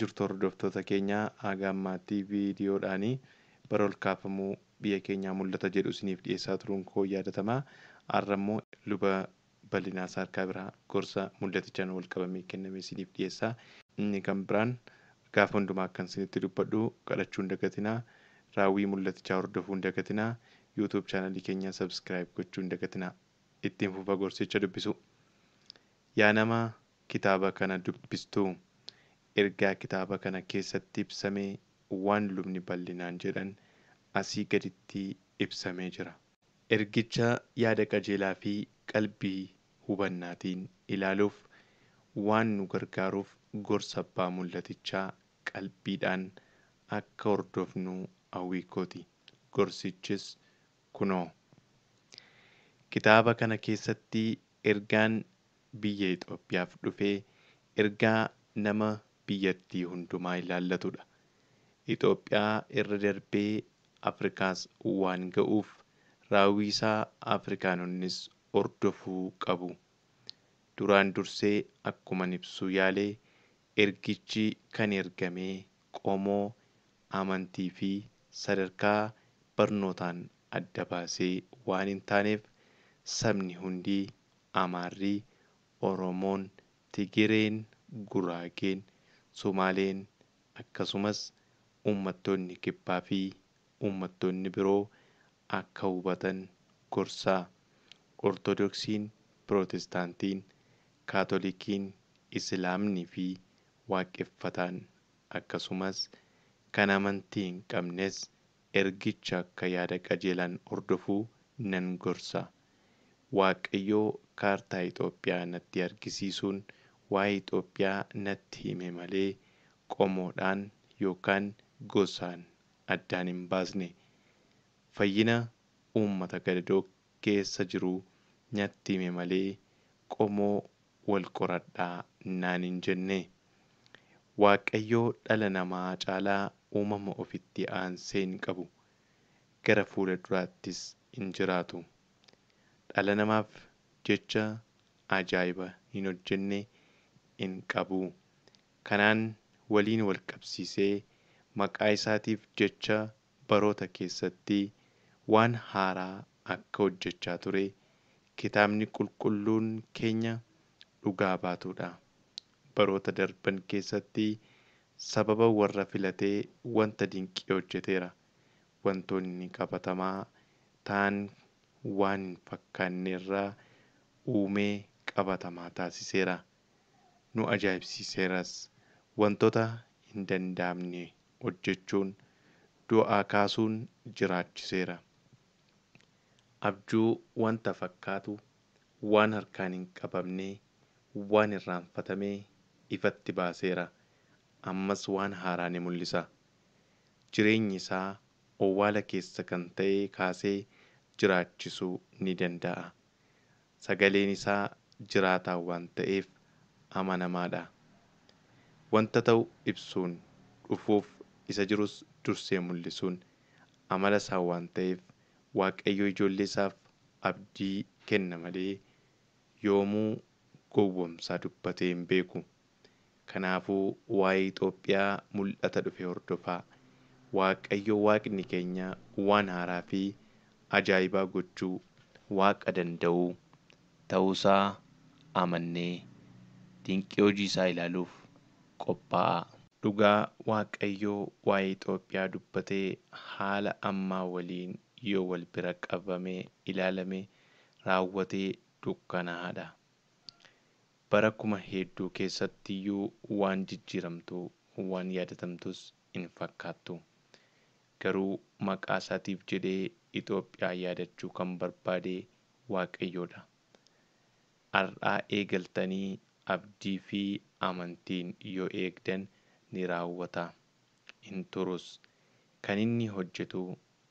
Jirtu hordoftoota keenya haga ammaatti viidiyoodhaan bara ol kaafamuu biyya keenyaa mul'ata jedhu isiniif dhiyeessaa turuun koo yaadatama. Har'a immoo luba Bal'inaa Saarkaa biraa gorsa mul'atichaan wal qabamee kenname isiniif dhiyeessa. Inni kan biraan gaafa hundumaa akkan isinitti dubbadhu kadhachuu hin dagatinaa. Raawwii mul'atichaa hordofuu hin dagatinaa. YouTube chaanalii keenya subscribe gochuu hin dagatinaa. Ittiin fufa gorsicha dubbisu. Yaa nama kitaaba kana dubbistu, ergaa kitaaba kana keessatti ibsame waan lubni bal'inaan jedhan asii gaditti ibsamee jira. Ergicha yaada qajeelaa fi qalbii hubannaatiin ilaaluuf waan nu gargaaruuf gorsa abbaa mul'atichaa qalbiidhaan akka hordofnu hawwii kooti. Gorsichis kunoo. Kitaaba kana keessatti ergaan biyya Itoophiyaaf dhufee ergaa nama biyyattii hundumaa ilaallatudha. Itoophiyaa irra darbee Afrikaas waan ga'uuf raawwii isaa Afrikaanonnis hordofuu qabu. Duraan dursee akkuman ibsuu yaalee ergichi kan ergamee qomoo, amantii fi sadarkaa barnootaan adda baasee waan hin taaneef sabni hundi Amaarri, Oromoon, Tigireen, Guraageen, Somaaleen akkasumas uummattoonni kibbaa fi uummattoonni biroo akka hubatan gorsaa. Ortodoksiin, Pirootestaantiin, Kaatolikiin, Islaamnii fi Waaqeffataan akkasumas kan amantii hin qabnes ergicha akka yaada qajeelaan hordofuu nan gorsa. Waaqayyoo kaartaa Itoophiyaa natti argisiisuun waa'ee Itoophiyaa natti hime malee qomoodhaan yookaan gosaan addaan hin baasne. Fayyina uummata gadadoo keessa jiru natti hime malee qomoo wal qoradhaa naan hin jenne. Waaqayyoo dhala namaa caalaa uumama ofitti aansee hin qabu. Gara fuula duraattis hin jiraatu. Dhala namaaf jecha ajaa'iba hin hojjenne hin qabu. Kanaan waliin wal qabsiisee maqaa isaatiif jecha baroota keessatti waan haaraa akka hojjechaa ture kitaabni qulqulluun keenya dhugaa baatudha. Baroota darban keessatti sababa warra filatee wanta dinqii hojjeteera. Wantoonni qabatamaa ta'an waan hin fakkaanne irraa uumee qabatamaa taasiseera. Nu ajaa'ibsiiseeras. Wantoota hin danda'amne hojjechuun du'aa kaasuun jiraachiseera. Abjuu wanta fakkaatu, waan harkaan hin qabamne, waan irraanfatame ifatti baaseera. Ammas waan haaraa ni mul'isa. Jireenyi isaa owwaala keessa kan ta'e kaasee jiraachisuu ni danda'a. Sagaleen isaa jiraataa waan ta'eef amanamaadha. Wanta ta'u ibsuun dhufuuf isa jirus dursee mul'isuun amala isaa waan ta'eef Waaqayyo ijoollee isaaf abdii kenna malee yoomuu gowwomsaa dubbatee hin beeku. Kanaafuu waa'ee Itoophiyaa mul'ata dhufe hordofaa. Waaqayyo Waaqni keenya waan haaraa fi ajaa'ibaa gochuu Waaqa danda'u ta'uusaa amannee dinqii hojii isaa ilaaluuf qophaa'aa. Dhugaa Waaqayyoo waa'ee Itoophiyaa dubbatee haala ammaa waliin yoo wal bira qabamee ilaalame raawwatee dukkanaa'aadha. Bara kuma hedduu keessattiyyuu waan jijjiiramtu waan yaadatamtus hin fakkaattu. Garuu maqaa isaatiif jedhee Itoophiyaa yaadachuu kan barbaade Waaqayyoodha. Har'aa eegaltanii abdii fi amantiin yoo eegdan ni raawwata. Hin turus. Kan inni hojjetu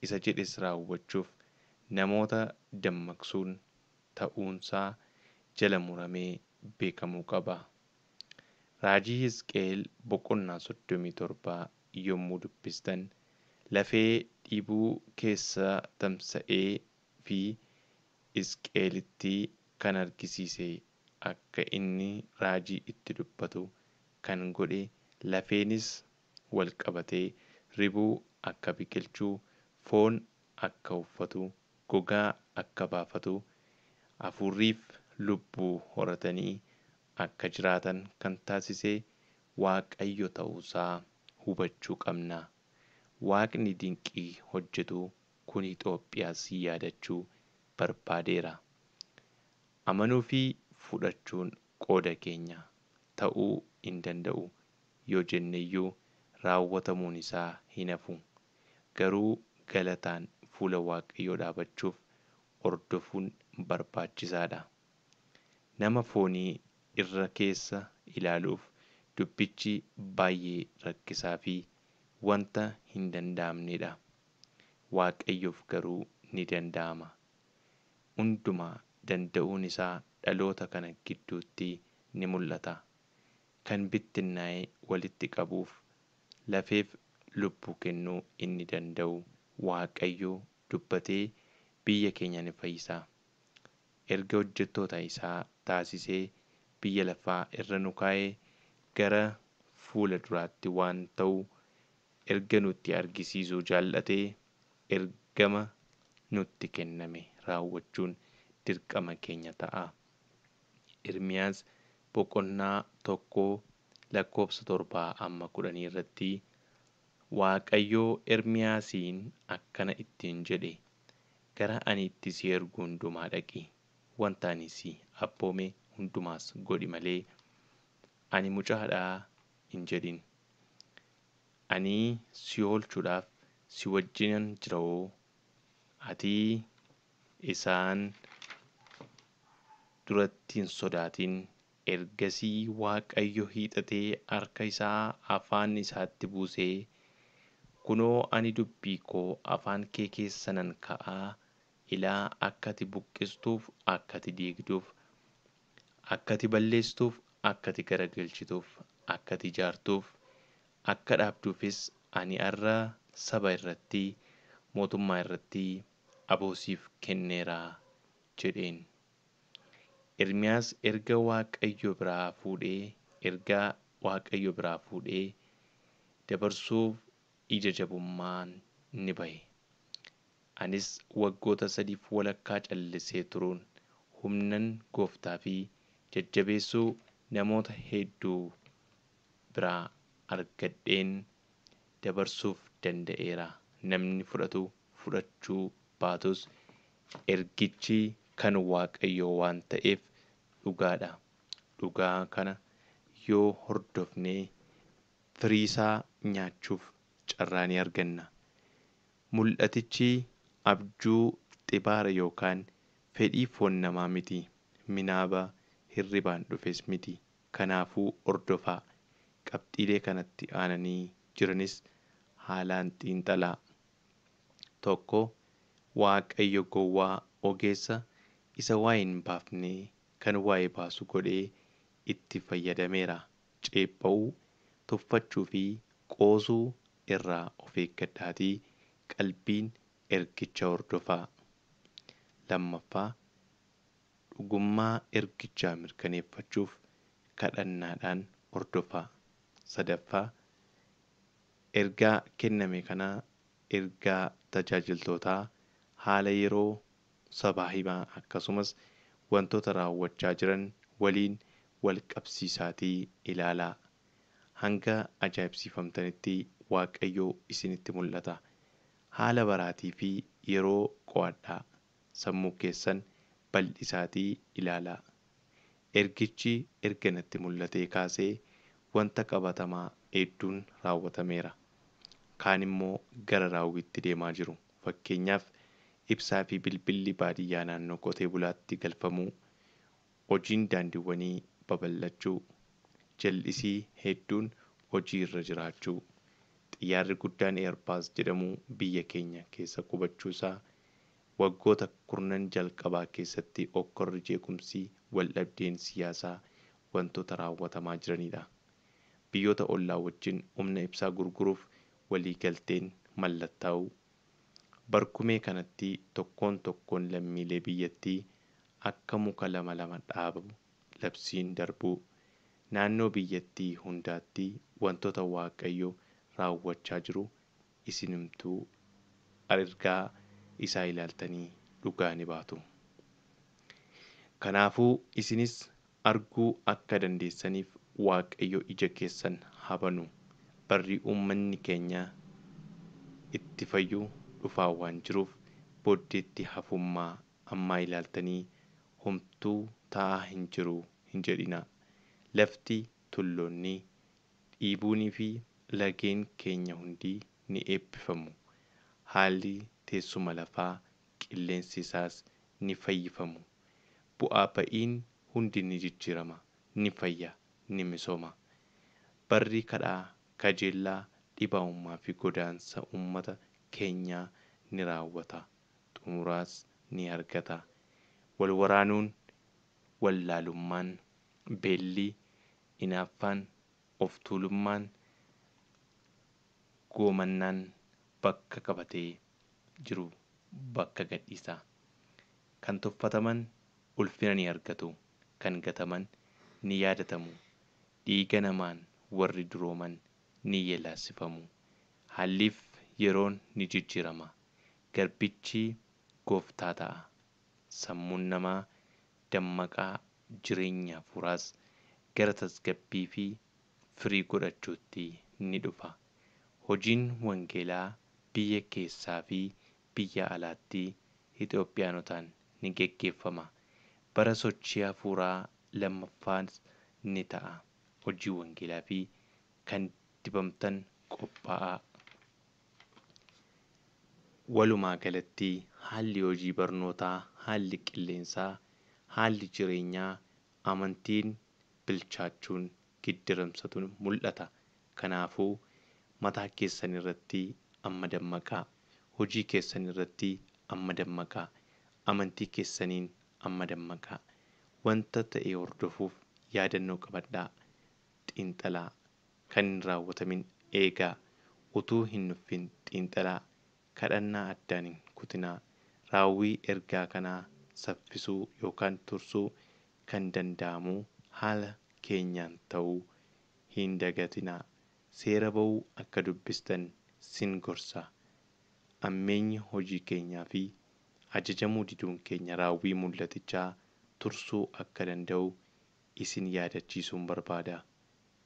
isa jedhes raawwachuuf namoota dammaqsuun ta'uunsaa jala muramee beekamuu qaba. Raajii Hisqi'eel boqonnaa 37 yommuu dubbistan lafee dhiibuu keessa tamsa'ee fi Hisqi'eelitti kan argisiise akka inni raajii itti dubbatu kan godhe Lafeenis wal qabatee ribuu akka biqilchuu, foon akka uffatu, gogaa akka baafatu, hafuurriif lubbuu horatanii akka jiraatan kan taasise Waaqayyo ta'uusaa hubachuu qabna. Waaqni dinqii hojjetu kun Itoophiyaas yaadachuu barbaadeera. Amanuu fi fudhachuun qooda keenya ta'uu hin danda'u yoo jenneyyuu raawwatamuun isaa hin hafu. Garuu galataan fuula Waaqayyoo dhaabachuuf hordofuun barbaachisaadha. Nama foonii irra keessa ilaaluuf dubbichi baay'ee rakkisaa fi wanta hin danda'amnedha. Waaqayyoof garuu ni danda'ama. Hundumaa danda'uun isaa dhaloota kana gidduutti ni mul'ata. Kan bittinnaa'e walitti qabuuf lafeef lubbuu kennuu inni danda'u Waaqayyo dubbatee biyya keenya ni fayyisa. Erga hojjettoota isaa taasisee biyya lafaa irra nu kaa'ee gara fuula duraatti waan ta'u erga nutti argisiisuu jaallatee ergama nutti kenname raawwachuun dirqama keenya ta'a. Ermiyaas boqonnaa 1 lakkoofsa 7 amma 10 irratti Waaqayyo Ermiyaasiin akkana ittiin jedhe: Gara ani itti si ergu hundumaa dhaqi, wanta ani si abboome hundumaas godhi malee ani mucaadhaa hin jedhin. Ani si oolchuudhaaf si wajjinan jira'oo, ati isaan duratti hin sodaatin. Ergasii Waaqayyo hiixatee harka isaa afaan isaatti buusee, kunoo ani dubbii koo afaan kee keessa nan kaa'aa, ilaa akka ati buqqistuuf, akka ati diigduuf, akka ati balleessituuf, akka ati garagalchituuf, akka ati ijaartuuf, akka dhaabduufis ani har'a saba irratti, mootummaa irratti aboo siif kenneera jedheen. Ermiyaas erga Waaqayyo biraa fuudhee dabarsuuf ija jabummaan ni bahe. Anis waggoota 3.5 callisee turuun humnan gooftaa fi jajjabeessuu namoota hedduu biraa argadheen dabarsuuf danda'eera. Namni fudhatu fudhachuu baatus ergichi kan Waaqayyoo waan ta'eef dhugaadha. Dhugaa kana yoo hordofnee firiisaa nyaachuuf carraa ni arganna. Mul'atichi abjuu xibaara yookaan fedhii foon namaa miti. Minaaba hirribaan dhufes miti. Kanaafuu hordofaa. Qabxiilee kanatti aananii jiranis haalaan xiinxalaa. 1. Waaqayyo gowwaa ogeessa isa waa'ee hin baafne kan waa'ee baasu godhee itti fayyadameera. Ceepha'uu, tuffachuu fi qoosuu irraa of eeggadhaatii qalbiin ergicha hordofaa. 2. Dhugummaa ergichaa mirkaneeffachuuf kadhannaadhaan hordofaa. 3. Ergaa kenname kana ergaa tajaajiltootaa haala yeroo sabaa himaa akkasumas wantoota raawwachaa jiran waliin wal qabsiisaatii ilaalaa. Hanga ajaa'ibsiifamtanitti Waaqayyo isinitti mul'ata. Haala baraatii fi yeroo qo'adhaa. Sammuu keessan bal'isaatii ilaalaa. Ergichi erga natti mul'atee kaasee wanta qabatamaa hedduun raawwatameera. Kaan immoo gara raawwiitti deemaa jiru. Fakkeenyaaf ibsaa fi bilbilli baadiyyaa naannoo qotee bulaatti galfamuu, hojiin daandiiwwanii babal'achuu, jal'isii hedduun hojii irra jiraachuu, xiyyaarri guddaan Eerbaas jedhamu biyya keenya keessa qubachuusaa, waggoota 10 jalqabaa keessatti okkorri jeequmsi waldhabdeen siyaasaa wantoota raawwatamaa jiranidha. Biyyoota ollaa wajjin humna ibsaa gurguruuf waliigalteen mallattaa'uu. Barkumee kanatti tokkoon tokkoon lammiilee biyyattii akka muka lama lama dhaabu labsiin darbuu. Naannoo biyyattii hundaatti wantoota Waaqayyo raawwachaa jiru isinumtuu ergaa isaa ilaaltanii dhugaa ni baatu. Kanaafuu isinis arguu akka dandeessaniif Waaqayyo ija keessan haa banu. Barri uummanni keenya itti fayyu dhufaa waan jiruuf booddeetti hafummaa ammaa ilaaltanii homtuu ta'aa hin jiru hin jedhinaa. Lafti, tulloonni, dhiibuunii fi lageen keenya hundi ni eebbifamu. Haalli teessuma lafaa, qilleensi isaas ni fayyifamu. Bu'aa ba'iin hundi ni jijjiirama, ni fayya, ni misooma. Barri kadhaa, kajeellaa, dhibaa'ummaa fi godaansa uummata keenyaa ni raawwata. Xumuraas ni argata. Wal waraanuun, wallaalummaan, beelli, inaaffaan, of tuulummaan, goomannaan bakka qabatee jiru bakka gadhiisa. Kan tuffataman ulfina ni argatu. Kan gataman ni yaadatamu. Dhiiga namaan warri durooman ni yeelaasifamu. Haalliif yeroon ni jijjiirama. Garbichi gooftaa ta'a. Sammuun namaa dammaqaa jireenya hafuuraas gara tasgabbii fi firii godhachuutti ni dhufa. Hojiin wangeelaa biyya keessaa fi biyya alaatti Itoophiyaanotaan ni geggeeffama. Bara sochii hafuuraa lammaffaas ni ta'a. Hojii wangeelaa fi kan dibamtan qophaa'aa. Walumaa galatti haalli hojii barnootaa, haalli qilleensaa, haalli jireenyaa, amantiin bilchaachuun giddiramsatuun mul'ata. Kanaafuu mataa keessan irratti amma dammaqaa. Hojii keessan irratti amma dammaqaa. Amantii keessaniin amma dammaqaa. Wanta ta'e hordofuuf yaadannoo qabadhaa. Xiinxalaa. Kan hin raawwatamin eegaa. Utuu hin nuffin xiinxalaa. Kadhannaa addaan hin kutinaa. Raawwii ergaa kanaa saffisuu yookaan tursuu kan danda'amu haala keenyaan ta'uu hin dagatinaa. Seera ba'uu akka dubbistan sin gorsa. Ammeenyi hojii keenyaa fi ajajamuu diduun keenya raawwii mul'atichaa tursuu akka danda'u isin yaadachiisuun barbaada.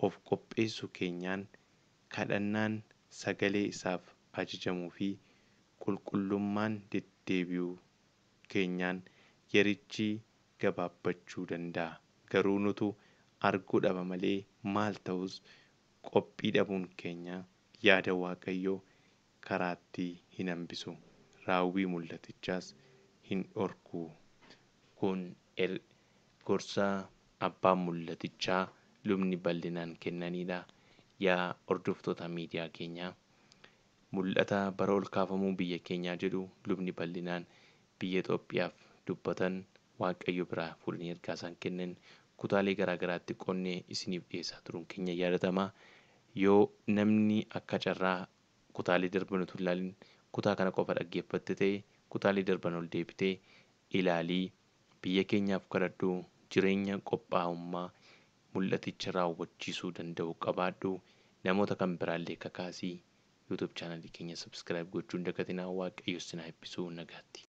Of qopheessuu keenyaan kadhannaan sagalee isaaf ajajamuu fi qulqullummaan deddeebi'uu keenyaan yerichi gabaabbachuu danda'a. Garuu nutu arguu dhaba malee maal ta'us qophii dhabuun keenya yaada Waaqayyoo karaatti hin hambisu. Raawwii mul'atichaas hin dhorku. Kun gorsa abbaan mul'atichaa lubni bal'inaan kennanidha. Yaa hordoftoota miidiyaa keenyaa, mul'ata bara ol kaafamuu biyya keenyaa jedhu lubni bal'inaan biyya Itoophiyaaf dubbatan Waaqayyo biraa fuudhanii ergaa isaan kennan kutaalee garaa garaatti qonnee isiniif dhiyeessaa turuun keenya yaadatama. Yoo namni akka carraa kutaalee darban utuu hin ilaalin kutaa kana qofa dhaggeeffatte ta'e kutaalee darban ol deebitee ilaalii biyya keenyaaf kadhadhu. Jireenya qophaa'ummaa mul'aticha raawwachiisuu danda'u qabaadhu. Namoota kan biraallee kakaasii. YouTube chaanalii keenya subscribe gochuun dagatinaa. Waaqayyo isin haa eebbisu. Nagaatti.